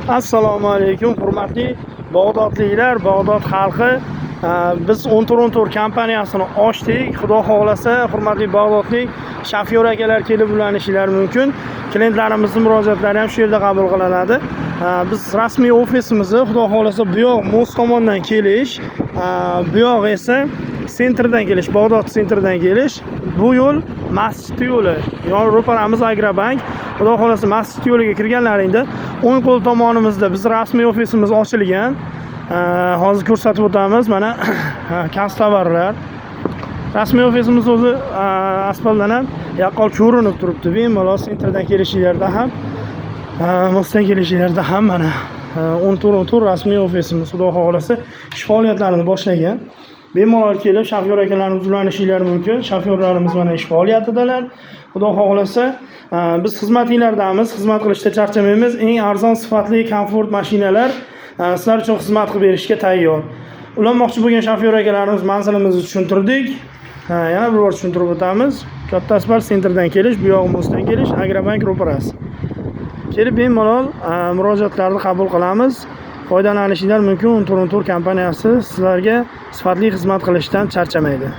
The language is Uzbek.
Assalomu alaykum, hurmatli bag'dodliklar, Bag'dod xalqi. Biz 14 14 kompaniyasini ochdik. Xudo xohlasa, hurmatli bag'dodlik shofyor akalar kelib ulanishlari mumkin. Klientlarimizning murojaatlari ham shu yerda qabul qilinadi. Biz rasmiy ofisimizni, xudo xohlasa, bu yoq мост tomondan kelish, bu yoq esa центр dan kelish, Bag'dod центр dan kelish. Bu yo'l masjid yo'li. Yon ro'paramiz Agrobank. Xudo xohlasa, masjid yo'liga kirganlaringda o'ng qo'l tomonimizda biz rasmiy ofisimiz ochilgan. Hozir ko'rsatib o'tamiz. Mana kanstovarlar. Rasmiy ofisimiz o'zi asfaltdan ham yaqqol ko'rinib turibdi. Bemalol центр dan kelishinglarda ham, мост dan kelishinglarda ham mana 14 14 rasmiy ofisimiz, xudo xohlasa, ish faoliyatlarini boshlagan. Bemalol kelib shofyor akalarimiz ulanishinglar mumkin. Shofyorlarimiz mana ish faoliyatidalar. Xudo xohlasa, biz xizmatinglardamiz. Xizmat qilishda charchamaymiz. Eng arzon, sifatli, komfort mashinalar sizlar uchun xizmat qilib berishga tayyor. Ulanmoqchi bo'lgan shofyor akalarimiz, manzilimizni tushuntirdik. Ha, yana bir bor tushuntirib o'tamiz. Katta asfalt центр dan kelish, bu yog'i мост dan kelish, Agrobank ro'parasi. Kelib bemalol murojaatlarni qabul qilamiz. Foydalanishinglar mumkin. 14 14 kompaniyasi sizlarga sifatli xizmat qilishdan charchamaydi.